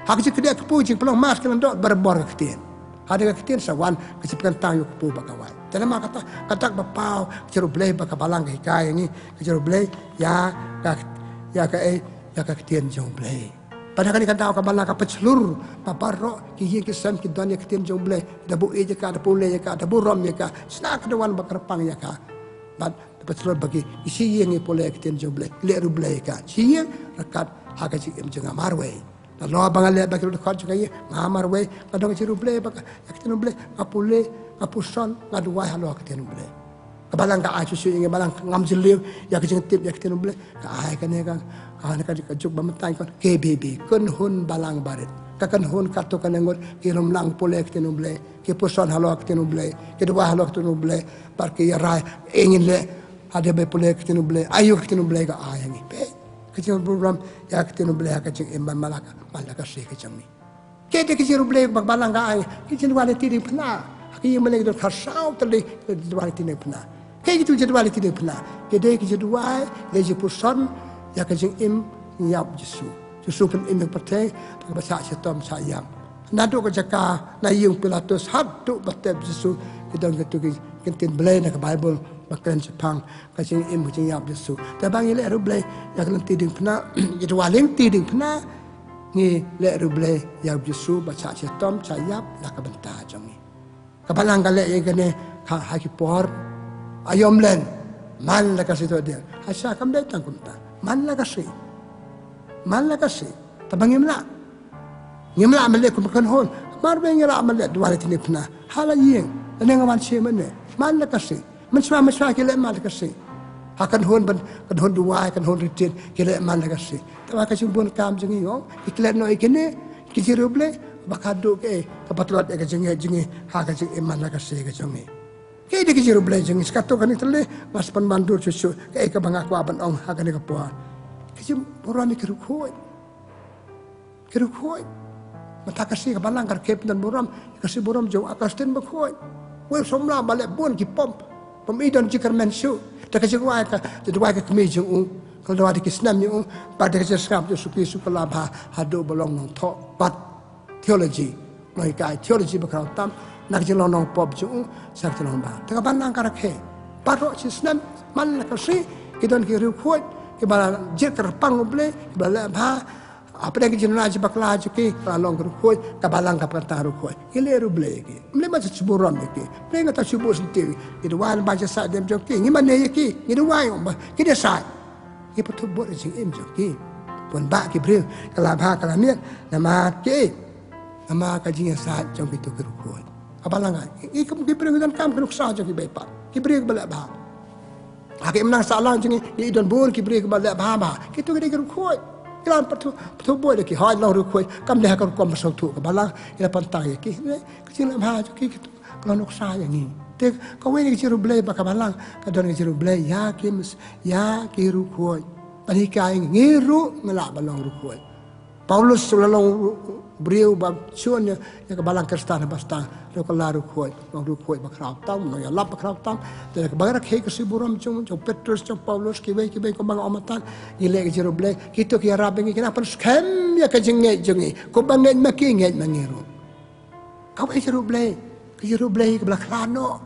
Ha ka jingkdiah kpu, jingpynlong Mass ki lyngdoh barabor ka ktien. Hadien ka ktien sa wan ka jingpyntang ïa u kpu ba ka wan. Te namar kata, kata kaba paw, ka jingriewblei ba ka balang ka hikai ïa ngi, ka jingriewblei ïa ka, ïa ka, eh, ïa ka ktien jong U Blei. Bad ha kane ka daw ka balang ka pynshlur ba baroh ki ïing ki sem ki don ïa ka ktien jong U Blei. Da buh ïeit ïa ka, da pule ïa ka, da burom ïa ka. Shna ka duwan ba kyrpang ïa ka. Bad da pynshlur ba ki, ki shi ïing ki pule ïa ka ktien jong U Blei. Leh riewblei ïa ka. Shi ïing ryngkat ha ka jingim jong nga marwei. Nalor ba nga leh bad ki riewdkhot jong ka ïing, nga marwei, nga don ka jingriewblei bad ka, ïa ka ktien U Blei, nga pule, nga puson, nga duwai halor ka ktien U Blei. Ka balang ka ai shuh shuh ïa ngi, balang ngam jylliew ïa ka jingtip ïa ka ktien U Blei. Ka ai kane ka, ka, ka, ka juk ba mynta ngi khot K B B, Kynhun Balang Barit. Ka kynhun katto katne ngut ki lumlang pule ïa ka ktien U Blei, ki puson halor ka ktien U Blei, ki duwai halor ka ktien U Blei, bad ki ïarai, eh, ngin leh, hadien ba pule ïa ka ktien U Blei, aïu ka ktien U Blei ka ai ïa ngi. Peit. Ka jingburom ïa ka ktien U Blei ha ka jingim, man la ka, man la ka sngi ka jong ngi. Kaei de ka jingriewblei ba ka balang ka ai? Ka jingduwai lynti diengphna. Ha ka ïing mane ki don khatsaw tylli ki jingduwai lynti diengphna. Kaei kito ki jingduwai lynti diengphna? Ka dei ka jingduwai, ka jingpuson ïa ka jingim ïa U Jisu. Jisu u pynim ïa ka pyrthei da kaba shah shitom shah ïap. Naduh ka jaka na ïing u Pilatus haduh ba tep Jisu, ki don kito ki ktien Blei na ka Baibl ba kren shaphang ka jingim ka jingïap Jisu. Te ba ngi leh riewblei ïa ka lynti diengphna, ïa ka duwai lynti diengphna, ngi leh riewblei ïa U Jisu ba shah shitom shah ïap na ka bynta jong ngi. Ka balang ka leh ïa kane ha, ha ki por aïom lehse. Man la ka sngi to de. Hasha kam dei tang kumta. Man la ka sngi. Man la ka sngi. Te ba ngim lah, ngim lah ban leh kum ka khynhun. Mar ba ngi lah ban leh duwai lynti diengphna ha la ïing. Lane nga wan sha mane. Man la ka sngi. Mynshuwa mynshuwa ki leh man la ka sngi. Ha ka khynhun ban, ka khynhun duwai, ka khynhun retreat, ki leh man la ka sngi. Te ba ka jingbun kam jong ngi, oh, ki klet noh ïa kine ki jingriewblei ba ka duh kaei, ka patlot ïa ka jingngeit jong ngi ha ka jingim man la ka sngi ka jong ngi. Kaei de ki jingriewblei jong ngi? Sa katto katne tylli nga sa pynban dur shuh shuh kaei kaba nga kwah ban ong ha kane ka por. Ka jingburom ïa ki riewkhuid. Ki riewkhuid. Mynta ka sngi ka balang ka rakhe pyndonburom ïa ka sngi burom jong u Augustine Bakhuid. Wei u samla ba leh bun ki pop. Bym i don jingkyrmen shuh. Te ka jingduwai ka, jingduwai ka kmie jong u, ka la duwai da ki snem jong u, bad da ka jingsngap jong u Jisu Khrist ka la bha haduh ba long nongthoh bad theology, nonghikai theology bakhraw tam, na ka jinglong nongpop jong u sha ka jinglong bha. Te ka balang ka rakhe baroh shi snem, man la ka sngi, ki don ki riewkhuid kiba jied kyrpang U Blei, kiba leh bha. Hapdeng ki jingduna jingbakla jong ki, ka la long ki riewkhuid, ka balang ka pynkyntang riewkhuid. Ngi leh riewblei ïa ki. Ym lei ban shu burom ïa ki. Ym lei ban shu buh sngewthuh ïa ki. Ngi duwai ban shu sah dem jong ki. Ngi mane ïa ki. Ngi duwai ïa ki ba kin ïa sah. Ngi pynthut bud ïa ka jingim jong ki. Pynban ki briew ka la bha ka la miat namar ki, namar ka jingïasaid jong kito ki riewkhuid. Ka balang ka, ki, ki briew ki donkam ka nuksa jong ki ba ïa pat. Ki briew kiba leh bha. Ha ka imlang sahlang jong ngi, ngi don bun ki briew kiba leh bha bha. Kito ki dei ki riewkhuid. Ki la pynthut, pynthut bud ïa ki, hooid long riewkhuid kam dei ha ka rukom ba sngewthuh ka balang, ki la pyntang ïa ki. Ka jingleh bha jong ki, kito ka long nuksa ïa ngi. Te kawei na ki jingriewblei ba ka balang ka don, ka jingriewblei ïa ki, ïa ki riewkhuid. Ban hikai ngi ruh ngi lah ban long riewkhuid. Paulus u la long u briew ba shun ïa, ïa ka balang Khristan haba sdang, ruh ka la riewkhuid, long riewkhuid bakhraw tam, long ïalap bakhraw tam. Te kaba rakhe ka sngi burom jong, jong Petrus, jong Paulus, kiwei kiwei kumba nga ong mynta, ngi leh ka jingriewblei, kito ki ïarap ïa ngi, ki nang pynskhem ïa ka jingngeit jong ngi. Kumba ngeit ma ki, ngeit ma ngi ruh. Kawei ka jingriewblei, ka jingriewblei kaba la khlad noh.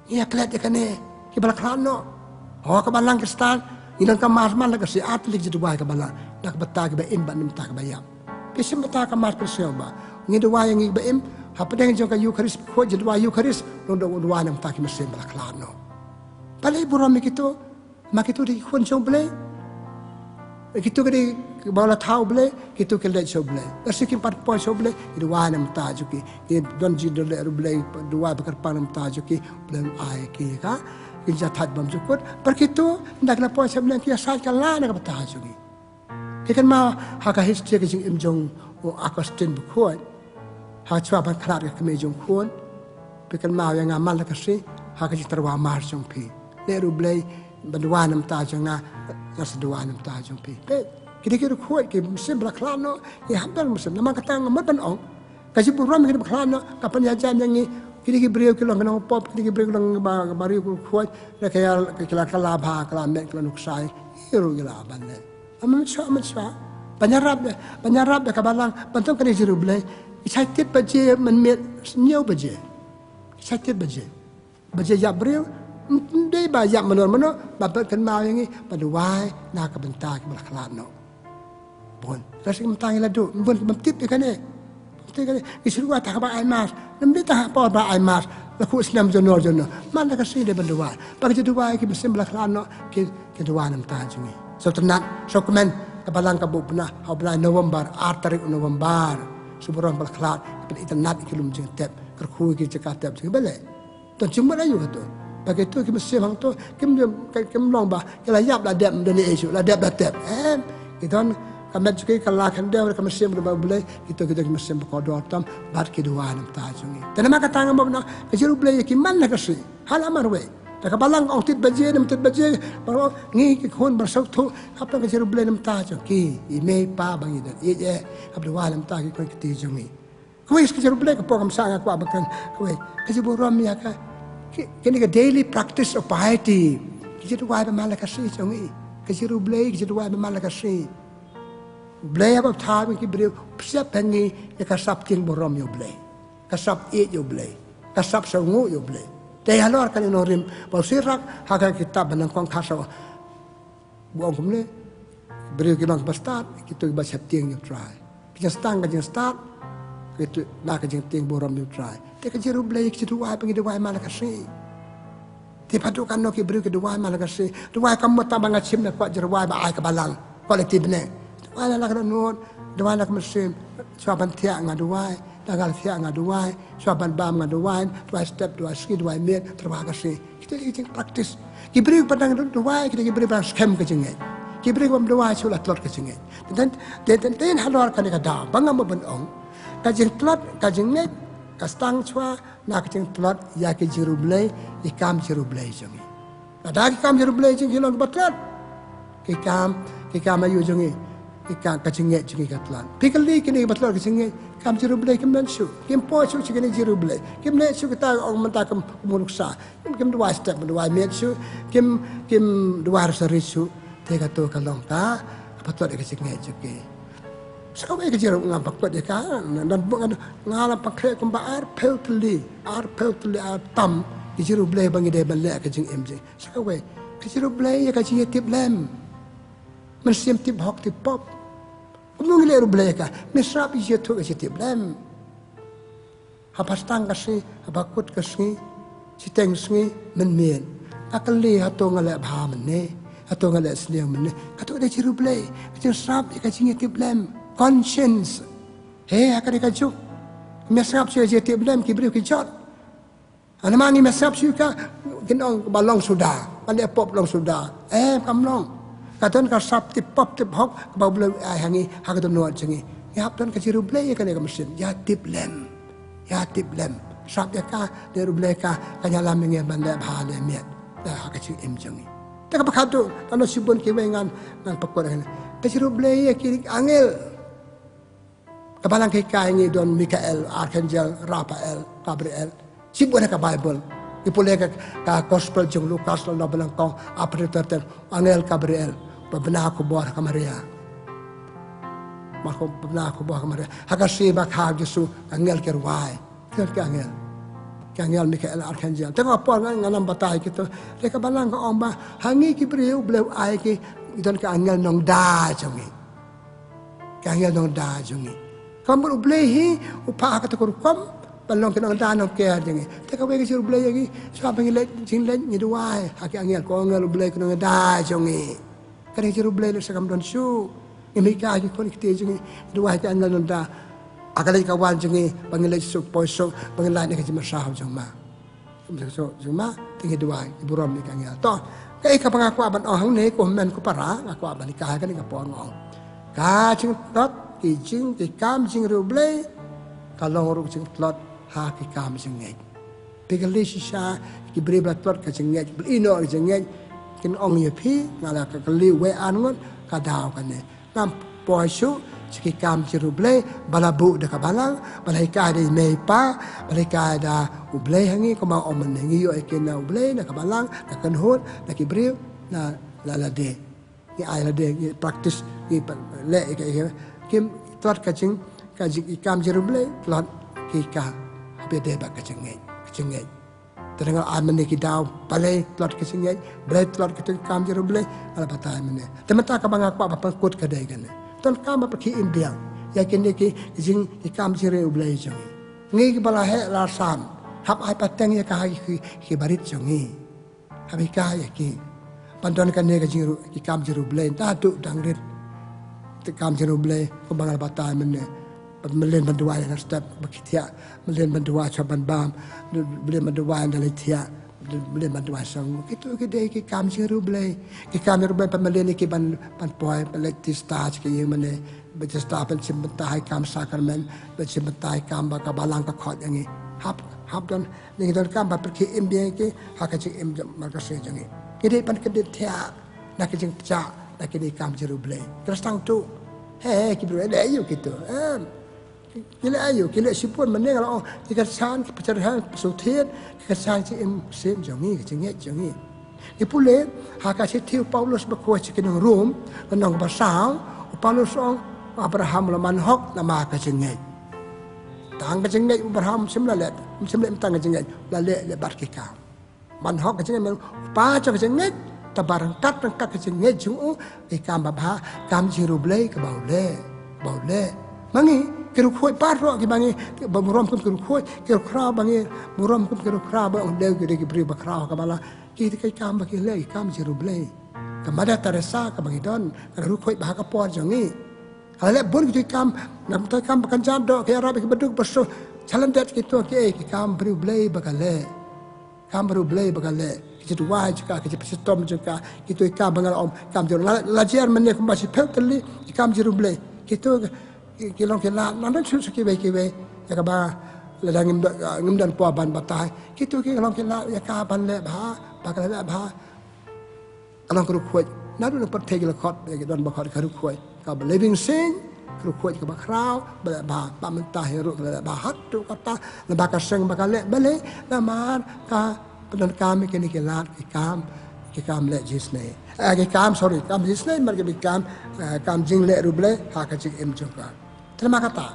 Ngi ïa klet ïa kane, kiba la khlad noh. Ho ka balang Khristan, ngi donkam mass man la ka sngi, ar tylli ka jingduwai ka balang na ka bynta kiba im bad na ka bynta kiba ïap. Phi shim bynta ka mass pynsngew ba ngi duwai ïa ngi kiba im. Hapdeng jong ka Eukharist, ka jingduwai Eukharist, long da u duwai na ka bynta ki mynsiem ba la khlad noh. Balei burom ïa kito? Ma kito ki dei ki khun jong U Blei. Kito ki dei kiba la thaw U Blei, kito ki leit sha U Blei. Lada kim pat poi sha U Blei, ki duwai na ka bynta jong ki. Ki don jingdon leh riewblei, duwai ba kyrpang na ka bynta jong ki, U Blei un ai ïa ki ka, ki jingthait bymjukut. Bad kito, ynda ki la poi sha U Blei, ki ïasaid kylla na ka bynta jong ki. Phi kynmaw ha ka history ka jingim jong u Augustine Bakhuid. Ha shuwa ban khlad ka kmie jong u khun, phi kynmaw ïa nga man la ka sngi, ha ka jingtyrwa mass jong phi. Leh riewblei ban duwai na ka bynta jong nga, nga sa duwai na ka bynta jong phi. Peit, ki dei ki riewkhuid, ki mynsiem ba la khlad noh, ki hap ban mynsiem. Namar kata nga mut ban ong, ka jingburom ïa ki ba khlad noh ka pynïajan ïa ngi. Ki dei ki briew ki long ki nongpop, ki dei ki briew ki long ba, ba riewkhuid, la ka ïa, ki la, ka la bha, ka la met, ka la nuksa ïa ngi ruh, ki la ban leh. Mynshwa, mynshwa. Ban ïarap de, ban ïarap de ka balang, ban tong kane jingriewblei. Ki shai tied baje mynmiet hynñiew baje. Ki shai tied baje. Baje ïap briew, ym dei ba ïap mano mano, ba phi kynmaw ïa ngi, ba duwai na ka bynta kiba la khlad noh. Bun, la shu mynta ngi la duh, bun, bym tip ïa kane. Te ka, ki shu duwai tang haba ai mass. Ym dei tang ha por ba ai mass. La khuid snem jong no jong no. Man la ka sngi dei ban duwai. Ba ki duwai ki mynsiem ba la khlad noh, ki, ki duwai na ka bynta jong ngi. Sngewtynnat, sngewkmen, ka balang ka buh bnai, ha u bnai November, ar tarik November. Shu burom ba la khlad, pyn-itynnat ïa ki lum jingtep, kyrkhu ïa ki jaka tep jong ngi, balei? Don jingmut aïu hato? Ba kito ki mynsiem hangto kim, kim, kim long ba ki la ïap la dep, ym don ei ei shuh, la dep la tep. Em, ki don ka met jong ki, ka la khyndew, ka mynsiem kaba U Blei, kito, kito ki mynsiem ba kordor tam bad ki duwai na ka bynta jong ngi. Te namar kata nga mut ban ong, ka jingriewblei ïa ki man la ka sngi, ha la marwei. Da ka balang ong tip baje, nam tip baje, ba ong ngi ki khun ba suk thuh, hap ka jingriewblei namar ta jong ki, i mei i pa ba ngi don ïeit eh, hap duwai namar ta ki khun ki kti jong ngi. Kawei ka jingriewblei ka por kam sah nga kwah ba kan, kawei ka jingburom ïa ka, ki, kine ka daily practice of piety, ka jingduwai ba man la ka sngi jong ngi, ka jingriewblei, ka jingduwai ba man la ka sngi. Blei haba thaw ïa ki briew, psiap ha ngi ïa ka sap tieng burom ïa u Blei, ka sap ïeit ïa u Blei, ka sap sngewnguh ïa u Blei. Te halor kane nongrim ba u Sirak ha ka kitab ba nyngkong khatsaw, ba ong kumne, briew ki long kiba stad, kito kiba sheptieng ïa u Trai. Ki jingstad, ka jingstad, kito na ka jingtieng burom ïa u Trai. Te ka jingriewblei, ka jingduwai ba ngi duwai man la ka sngi. Te pat haduh katno ki briew ki duwai man la ka sngi. Duwai kam mut tang ba nga shim na kwah jingduwai ba ai ka balang, kwah leit ti bneng. Duwai na la ka dohnud, duwai na ka mynsiem. Shuwa ban thiah nga duwai, na ka thiah nga duwai, shuwa ban bam nga duwai, duwai step, duwai sngi, duwai miet, duwai ka sngi. Kita ki jing practice. Ki briew ba dang duwai, kita ki briew ba dang skhem ka jingngeit. Ki briew bym duwai shuh la tlot ka jingngeit. Ten, ten, ten, ten halor kane ka daw ba nga mut ban ong, ka jingtlot ka jingngeit ka sdang shuwa na ka jingtlot ïa ki jingriewblei, ki kam jingriewblei jong ngi. Lada ki kam jingriewblei jong ngi ki long kiba tlot, ki kam, ki kam aïu jong ngi, ki kam, ka jingngeit jong ngi ka tlot. Phi kylli kine kiba tlot ka jingngeit, kam jingriewblei kim don shuh, kim poi shuh sha kine jingriewblei, kim leh shuh kita ong mynta kum, kum u nuksa, kim, kim duwai step, duwai miet shuh, kim, kim duwai rosari shuh. Te kato ka long ka, kaba tlot ïa ka jingngeit jong ki. Sa kawei ka jingriewblei ngam pat kut ïa ka, don bun, nga la pynkhreh kumba arphew tylli, arphew tylli ar tam ki jingriewblei ba ngi dei ban leh ka jingim jong ngi. Sa kawei ka jingriewblei ïa ka jingïatiplem. Mynsiem tip hok tip pop. Kumno ngi leh riewblei ïa ka? Ngi sngap ïa ka jingïathuh ka jingïatiplem. Haba sdang ka sngi, haba kut ka sngi, shiteng sngi, mynmiet, nga kylli hato nga leh bha mynne, hato nga leh sniew mynne. Kato ka dei jingriewblei, ka jingsngap ïa ka jingïatiplem, conscience. He, ha kane ka juk ngim sngap shuh ïa ka jingïatiplem, ki briew ki jot. Namar ngim sngap shuh ïa ka, kin ong ba long suda, ba leh pop long suda. Em, kam long. Ka don ka sap tip pop tip hok kaba U Blei u ai ha ngi, ha ka dohnud jong ngi. Ngi hap don ka jingriewblei ïa kane ka mynsiem, ïatiplem. Ïatiplem. Sngap ïa ka, dei riewblei ka, kan ïalam ïa ngi ban leh bha leh miet ha ka jingim jong ngi. Te kaba khatduh, lano shibun kiwei ngan, ngan pynkut ïa kane. Ka jingriewblei ïa ki angel. Ka Balang ka hikai ngi don Mikael, Archangel, Raphael, Gabriel. Shibun ha ka Baibl. Ngi pule ka, ka Gospel jong u Lukas, lynnong ba nyngkong, arphew hynriew, angel Gabriel ba bna khubor ha ka Maria. Ba bna khubor ha ka Maria. Ha ka sngi ba kha u Jisu, angel ki rwai. Ki angel, ki angel Mikael, Archangel. Te ka por ngan, ngan ym batai kito. Te ka Balang ka ong ba ha ngi ki briew, U Blei u ai ki, ki don ki angel nongda jong ngi. Ki angel nongda jong ngi. Ka mut U Blei hi u phah ha kata ka rukom ban long ki nongda nongker jong ngi. Te kawei ka jingriewblei ïa ngi, shuwa ba ngi leit jingleit ngi duwai ha ki angel, ko angel U Blei, ki nongda jong ngi. Kane ka jingriewblei lehse kam don shuh. Ngim hikai ki khun ki kti jong ngi duwai ha ki angel nongda. Ha ka leit ka wan jong ngi, ba ngi leit suk poi suk, ba ngi lait na ka jingmynsiem jong ma. Jong ma, te ngi duwai, ngi burom ïa ki angel. To, kaei kaba nga kwah ban ong hangne, ko hynmen ko para, nga kwah ban hikai ha kane ka por, nga ong, ka jingtlot ki jing, ki kam jingriewblei ka long ruh ka jingtlot ha ki kam jingngeit. Phi kylli shisha ki briew ba la tlot ka jingngeit, ba la ïehnoh ka jingngeit, kin ong ïa phi, nga la kylli wei ar ngut, ka daw kane. Ngam poi shuh sha ki kam jingriewblei ba la buh da ka Balang, ba la hikai da i mei i pa, ba la hikai da U Blei ha ngi, kumba ong mynne, ngi ïoh ïa ki na U Blei, na ka Balang, na ka kynhun, na ki briew, na la lade. Ngi ai lade, ngi practice, ngi pa-, leh ïa ka, ïa ka. Kim tlot ka jing, ka jing, ki kam jingriewblei, tlot ki ka, haba ïadei bad ka jingngeit, ka jingngeit. Te nga ai mynne ki daw, balei tlot ka jingngeit, balei tlot kito ki kam jingriewblei, nga la batai mynne. Te mynta kaba nga kwah ban pynkut ka dei kane. Donkam ba phi im biang ïa kine ki jing, ki kam jingriewblei jong ngi. Ngi kiba la heh la sam, hap ai pateng ïa ka ha ki, ki barit jong ngi. Hap hikai ïa ki ban don kane ka jingriewblei, ki kam jingriewblei, naduh dang rit. Te kam jingriewblei, kumba nga la batai mynne. Ba mlien ban duwai na step, ba ki thiah, mlien ban duwai shuwa ban bam, mlien ban duwai ynda la thiah, mlien ban duwai song. Kito ki dei ki kam jingriewblei. Ki kam jingriewblei, ba mlien ïa ki ban, ban poi, ban leit ti star sha ki ïing mane, ban ti star, ban shim bynta ha ki kam sakramen, ban shim bynta ha ki kam ba ka Balang ka khot ïa ngi. Hap, Hap don, ngi donkam ban pyrkhat im biang ïa ki ha ka jingim jong mar ka sngi jong ngi. Ngi dei ban kyndit thiah na ka jingpyrshah na kine ki kam jong U Blei. Khristang tu, he, ki briew leh aïu kito, em. Ki leh aïu, ki leh shibun, mynne nga la ong, ki kyrshan, ki pyrshah, ki pyrshah, ki kyrshan jingim mynsiem jong ngi, ka jingngeit jong ngi. Ngi pule ha ka shithi u Paulus bakhuid sha ki nong Rom, lynnong ba saw, u Paulus u ong, Abraham u la man hok namar ka jingngeit. Tang ka jingngeit u Abraham um shym la leh, um shym leh tang ka jingngeit, u la leh leh bad ki kam. Man hok ka jingngeit, man u kpa jong ka jingngeit, te ba ryngkat ryngkat ka jingngeit jong u, ki kam babha, kam jong U Blei kaba u leh, ba u leh. Ma ngi, ki riewkhuid baroh kiba ngi, ba burom kum ki riewkhuid, ki riewkhraw ba ngi, burom kum ki riewkhraw ba ong dei ki dei ki briew ba khraw kaba la, ki dei ki kam ba ki leh, ki kam jong U Blei. Ka Mother Teresa kaba ngi don, ka riewkhuid ba ha ka por jong ngi. Ka la leh bun ki kam, na ka bynta kam ba kynja doh, ki ïarap ïa ki baduk basuh, chalan det kito ki ei, ki kam briew Blei ba ka leh. Kam briew Blei ba ka leh, ki jingduwai jong ka, ki jingpynshitom jong ka, kito ki kam ba nga la ong, kam jong la, la jer mynne kumba shiphew tylli, ki kam jong U Blei. Kito ki, ki long ki lad, nang don shuh shuh kiwei kiwei, ïa kaba lada ngim don, ngim don por ban batai. Kito ki long ki lad, ïa ka ban leh bha, ba ka leh bha. Ka long ka riewkhuid, naduh na pyrthei ki la khot, ïa ki don ba khot ka riewkhuid. Kaba leh beiñ sing, ka riewkhuid kaba khraw, ba leh bha, ba mynta hi ruh ka leh bha haduh katta, namar ka seng ba ka leh balei, namar ka pyndonkam ïa kine ki lad, ki kam, ki kam leh jingisynei. Eh, ki kam, sorry, kam jingisynei, namar ki kam, eh, kam jingleh U Blei, ha ka jingim jong ka. Te namar kata,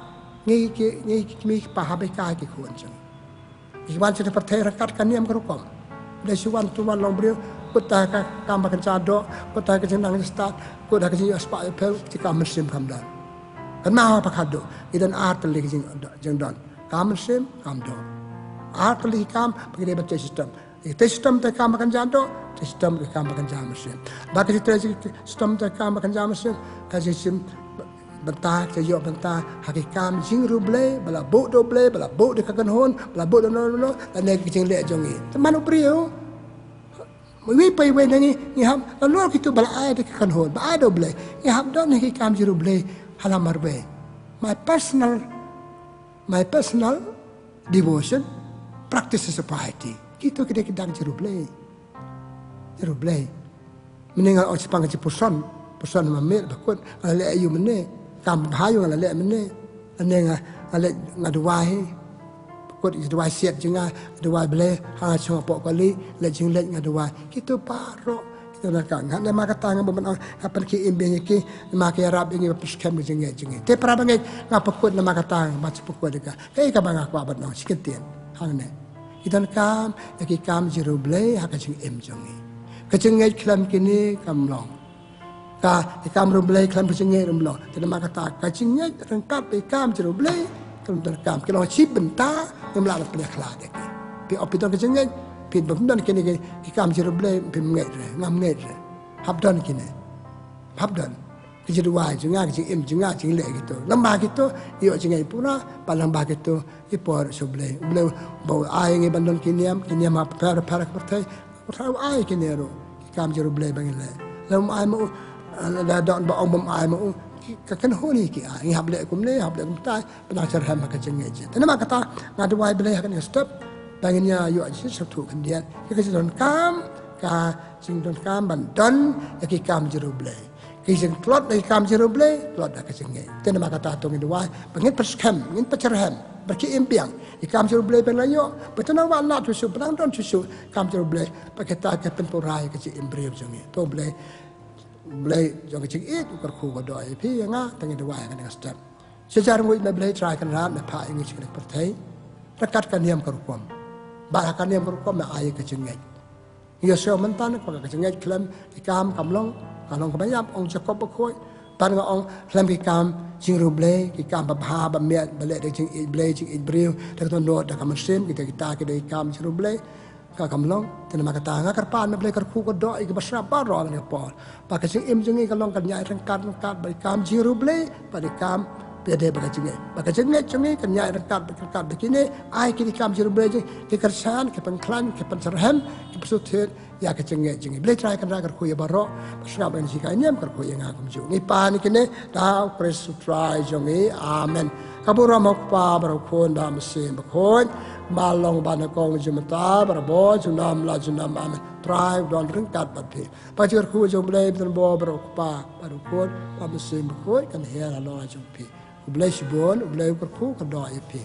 ngi ki, ngi ki, ngi ki paw ha bynta ki khun jong ngi. Ki wan sha pyrthei ryngkat ka niam ka rukom. Dei shu wan tu wan long briew, kut ha ka kam ba kynja doh, kut ha ka jingnang jingstad, kut ha ka jingïoh spah ïoh phew, ki kam mynsiem kam don. Kynmaw ha pyrkhat duh, ngi don ar tylli ki jing, jingdon. Kam mynsiem, kam doh. Ar tylli ki kam, ba ngi dei ban trei shitom. Trei shitom te kam ba kynja doh, trei shitom te kam ba kynja mynsiem. Ba ka trei shitom te kam ba kynja mynsiem, ka jingshim bynta, ka ïoh bynta ha ki kam jong U Blei, ba la buh da U Blei, ba la buh da ka kynhun, ba la buh da no no no, lane ka jingleh jong ngi. Te man u briew, iwei pa iwei na ngi, ngi hap, la lor kito ba la ai da ka kynhun, ba ai da U Blei, ngi hap don ha ki kam jong U Blei ha la marwei. My personal, my personal devotion, practices of piety. Kito ki dei ki dang jong U Blei. Jong U Blei. Mynne nga ong shaphang ka jingpuson, puson ma miet ba kut, nga la leh aïu mynne, kam bha aïu nga la leh mynne. Mynne nga, nga leh, nga duwai, ba kut, duwai siat jong nga, duwai Blei, ha nga shong hapoh kali, leh jingleh nga duwai. Kito baroh, kito na ka, nga, namar kata nga ba ban ong, nga pynkhie im biang ïa ki, namar ki ïarap ïa ngi ba pynskhem ka jingngeit jong ngi. Te para bangeit, nga pynkut namar kata, nga ba shu pynkut ïa ka. Kaei kaba nga kwah ban ong shi kyntien hangne. Ngi donkam ïa ki kam jong U Blei ha ka jingim jong ngi. Ka jingngeit khlem kine kam long. Ka, ki kam jong U Blei khlem ka jingngeit kam long. Te namar kata ka jingngeit ryngkat bad ki kam jong U Blei kam donkam. Ki long shi bynta, ngim lah ban pynïakhlad ïa ki. Phi ong phi don ka jingngeit, phi bym don kine ki, ki kam jong U Blei phim ngeit re, ngam ngeit re. Hap don kine. Hap don. Ka jingduwai jong nga, ka jingim jong nga, jingleh kito. Lyngba kito, ïoh jingngeit pura, bad lyngba kito, i por sha U Blei. U Blei ba u ai ngi ban don ki niam, ki niam ha pher pher ka pyrthei. U trai u ai kine ruh, ki kam jong U Blei ba ngi leh. Lada um ai ma u, lada don ba ong bym ai ma u, ki, ka kynhun hi ki ai. Ngi hap leh kumne, hap leh kumtai, ba nang syrhem ha ka jingngeit jong ngi. Te namar kata, nga duwai Blei ha kane ka step, ba ngin ïa ïoh jingsngewthuh khyndiat. Ka jingdonkam, ka jingdonkam ban don ïa ki kam jong U Blei. Ki jingtlot da ki kam jong U Blei, tlot da ka jingngeit. Te namar kata to ngin duwai, ba ngin pynskhem, ngin pynsyrhem, ba ki im biang. Ki kam jong U Blei ban la ïoh, ba to nang wad lad shuh shuh, ba nang don shuh shuh, kam jong U Blei, ba kita ki pynpura ïa ka jingim briew jong ngi. To Blei, Blei jong ka jingïeit, u kyrkhu ka doh ïa phi ïa nga, te ngin duwai ha kane ka step. Sha jar nguid me Blei Trai Kynrad, me phah ïa ngi sha kane ka pyrthei. Ryngkat ka niam ka rukom. Bad ha ka niam ka rukom me ai ïa ka jingngeit. Ngi ïohsngew mynta ne ka jingngeit khlem ki kam kam long, ka long kaba ïap, ong Jakob bakhuid. Bad nga ong khlem ki kam jong U Blei, ki kam babha, bamiat, ba leh da ka jingïeit Blei, jingïeit briew, da ka dohnud, da ka mynsiem, kita kita ki dei ki kam jong U Blei. Ka kam long, te namar kata nga kyrpad me Blei kyrkhu ka doh ïa kiba sngap baroh ha kane ka por. Ba ka jingim jong ngi ka long kan ïaid ryngkat ryngkat bad ki kam jong U Blei, bad ki kam ba ïadei bad ka jingngeit. Ba ka jingngeit jong ngi kan ïaid ryngkat ryngkat bad kine, ai kine ki kam jong U Blei jong ngi, ki kyrshan, ki pynkhlaiñ, ki pynsyrhem, ki pynsngewthuh ïa ka jingngeit jong ngi. Blei Trai Kynrad kyrkhu ïa baroh, ba sngap ïa kane ka niam kyrkhu ïa nga kumjuh. Ngi pan ïa kine da U Khrist U Trai jong ngi. Amen. Ka burom U Kpa bad U Khun bad U Mynsiem Bakhuid. Malong ba na kong jong mynta, barabor, junom la junom, amen. Trai u don ryngkat bad phi. Ba ka jingkyrkhu jong U Blei ba don bor, ba u Kpa, ba u Khun, ba u Mynsiem Bakhuid, kan hiar halor jong phi. U Blei shibun, U Blei u kyrkhu, ka doh ïa phi.